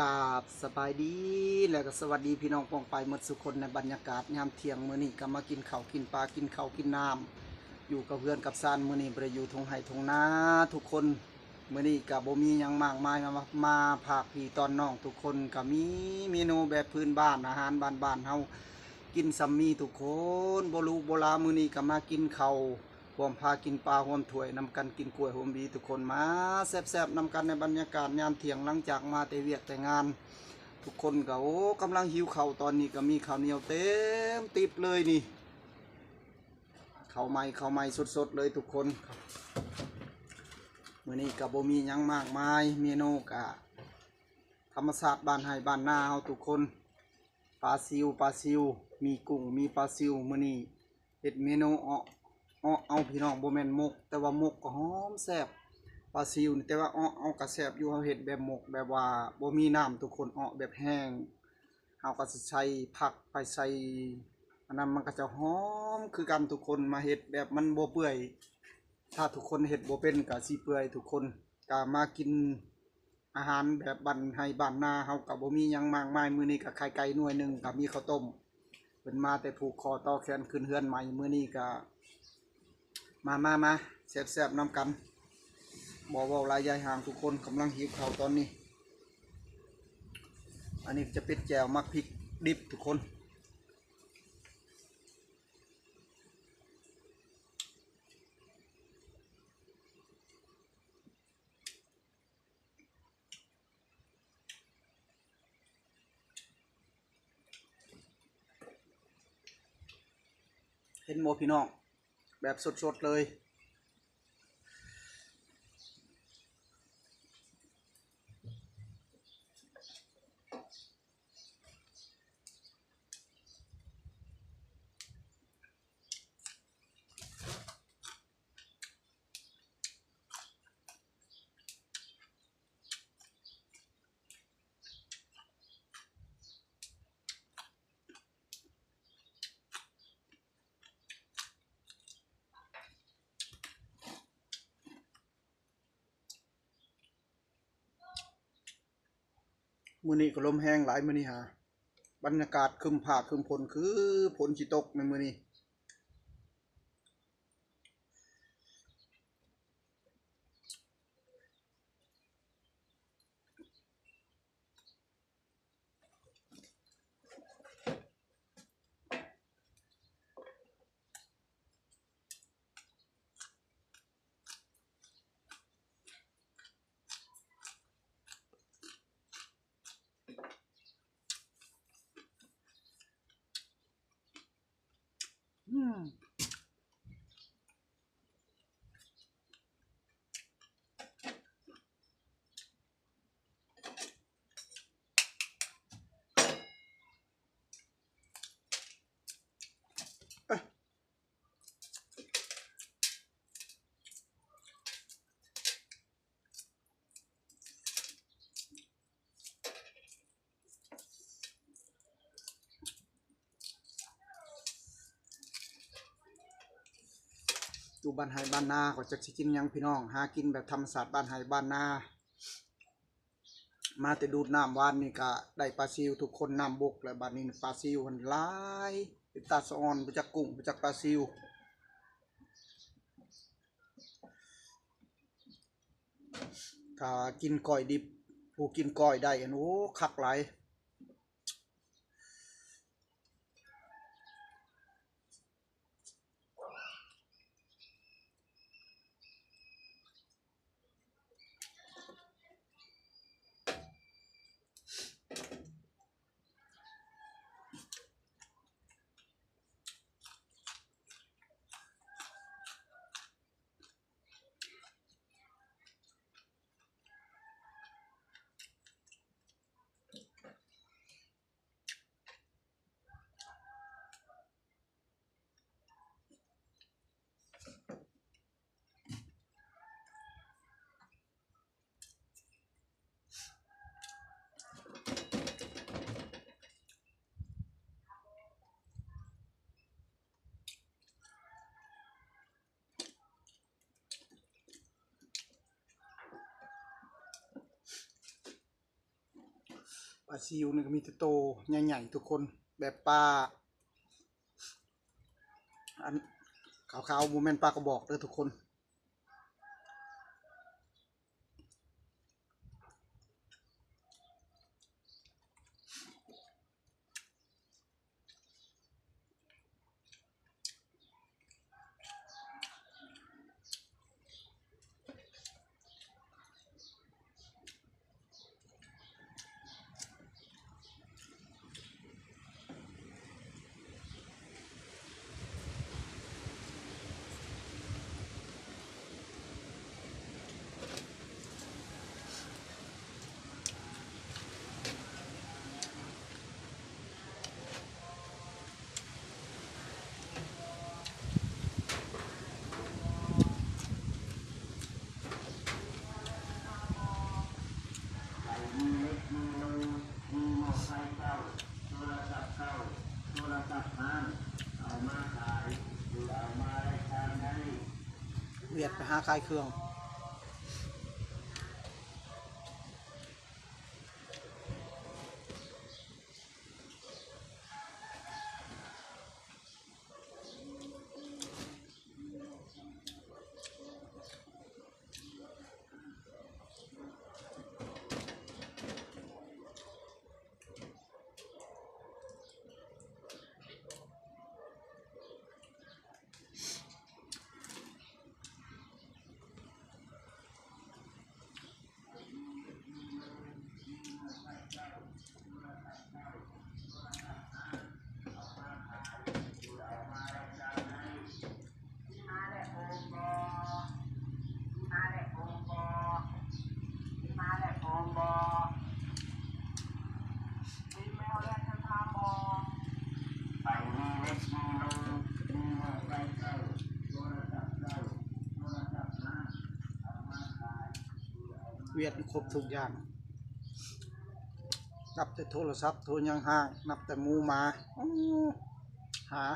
ກາບສະບາຍດີ ແລະກໍສະຫວັດດີພີ່ນ້ອງປ້ອງປາຍໝົດສູ່ຄົນ ໃນບັນຍາກາດຍາມທ່ຽງມື້ນີ້ ກໍມາກິນເຂົ້າກິນປາ ກິນເຂົ້າກິນນ້ຳ ຢູ່ກັບເຮືອນກັບຊານ. ມື້ນີ້ບໍ່ໄດ້ຢູ່ທົ່ງໄຮ່ທົ່ງນາທຸກຄົນ. ມື້ນີ້ກໍບໍ່ມີຫຍັງມາກມາຍ ມາ ມາພາກພີ່ຕອນນ້ອງທຸກຄົນ. ກໍມີເມນູແບບພື້ນບ້ານ ອາຫານບ້ານໆເຮົາ ກິນຊ່ຳມີທຸກຄົນ ບໍ່ຫຼູບໍ່ຫຼາ. ມື້ນີ້ກໍມາກິນເຂົ້າ ຮ່ວມພາກິນປາຮ່ວມຖ້ວຍນຳກັນ ກິນກ້ວຍຮ່ວມບີທຸກຄົນ. ມາແຊບໆນຳກັນໃນບັນຍາກາດຍາມທ່ຽງ ຫຼັງຈາກມາແຕ່ວຽກແຕ່ງານ. ທຸກຄົນກໍ ໂອ້ ກຳລັງຫິວເຂົ້າ. ຕອນນີ້ກໍມີເຂົ້າໜຽວເຕັມຕິບເລີຍນີ້ ເຂົ້າໃໝ່ ເຂົ້າໃໝ່ສົດໆເລີຍທຸກຄົນ. ມື້ນີ້ກໍບໍ່ມີຫຍັງມາກມາຍ ເມນູກໍທຳມະຊາດບ້ານໄຮ່ບ້ານນາເຮົາທຸກຄົນ. ປາຊິວ ປາຊິວ ມີກຸ້ງ ມີປາຊິວ. ມື້ນີ້ເຮັດເມນູເອາະ ເອາະເອົາພີ່ນ້ອງ ບໍ່ແມ່ນໝົກ ແຕ່ວ່າໝົກກໍຫອມແຊບ. ປາຊິວນີ້ ແຕ່ວ່າເອາະເອົາກໍແຊບຢູ່. ເຮົາເຮັດແບບໝົກ ແບບວ່າບໍ່ມີນ້ຳທຸກຄົນ ເອາະແບບແຫ້ງ. ເຮົາກໍຊິໃສ່ຜັກ ໄປໃສ່ອັນນັ້ນ ມັນກໍຈະຫອມຄືກັນທຸກຄົນ. ມາເຮັດແບບມັນບໍ່ເປື່ອຍ ຖ້າທຸກຄົນເຮັດບໍ່ເປັນກໍຊິເປື່ອຍທຸກຄົນ. ກໍມາກິນ ອາຫານແບບບ້ານໄຮ່ບ້ານນາເຮົາກໍບໍ່ມີຫຍັງມາກມາຍ. ມື້ນີ້ກໍໄຂ່ໄກ່ໜ່ວຍໜຶ່ງ ກໍມີເຂົ້າຕົ້ມ. ເພິ່ນມາແຕ່ຜູກຄໍຕໍ່ແຂນຂຶ້ນເຮືອນໃໝ່. ມື້ນີ້ກໍ ມາ ມາ ມາ ແຊບໆນຳກັນ. ບໍ່ເວົ້າຫຼາຍຢາຍຫ່າງທຸກຄົນ ກຳລັງຫິວເຂົ້າຕອນນີ້. ອັນນີ້ຈະເປັນແຈ່ວໝາກພິກດິບທຸກຄົນ. ເຫັນບໍ່ພີ່ນ້ອງ ແບບສົດໆເລີຍ. ມື້ນີ້ກໍລົມແຮງຫຼາຍ ມື້ນີ້ຫາ ບັນຍາກາດຄຶ້ມຟ້າຄຶ້ມຝົນ ຄືຝົນຊິຕົກໃນມື້ນີ້. ອືມ. ຢູ່ບ້ານໄຮ່ບ້ານນາ ກໍຈັກຊິກິນຫຍັງພີ່ນ້ອງ ຫາກິນແບບທຳມະຊາດບ້ານໄຮ່ບ້ານນາ. ມາແຕ່ດູດນ້ຳວານນີ້ກະໄດ້ປາຊິວທຸກຄົນ ນ້ຳບົກແລ້ວ ບາດນີ້ປາຊິວຫັ້ນຫຼາຍ ເປັນຕາສະອອນ ບໍ່ຈັກກຸ້ງ ບໍ່ຈັກປາຊິວ. ຖ້າກິນກ້ອຍດິບ ຜູ້ກິນກ້ອຍໄດ້ຫັ້ນ ໂອ້ ຄັກຫຼາຍ. ອ ປາຊິວນີ້ກໍມີແຕ່ໂຕໃຫຍ່ໆ ທຸກຄົນ ແບບປາ ອັນຂາວໆ ບໍ່ແມ່ນປາກະບອກເດີທຸກຄົນ. ວຽດໄປຫາຂາຍເຄື່ອງ. ວຽດຄົບທຸກຢ່າງ ນັບແຕ່ໂທລະສັບ ໂທຫຍັງຫ້າງ ນັບແຕ່ໝູໝາ ໂອ້ ຫາ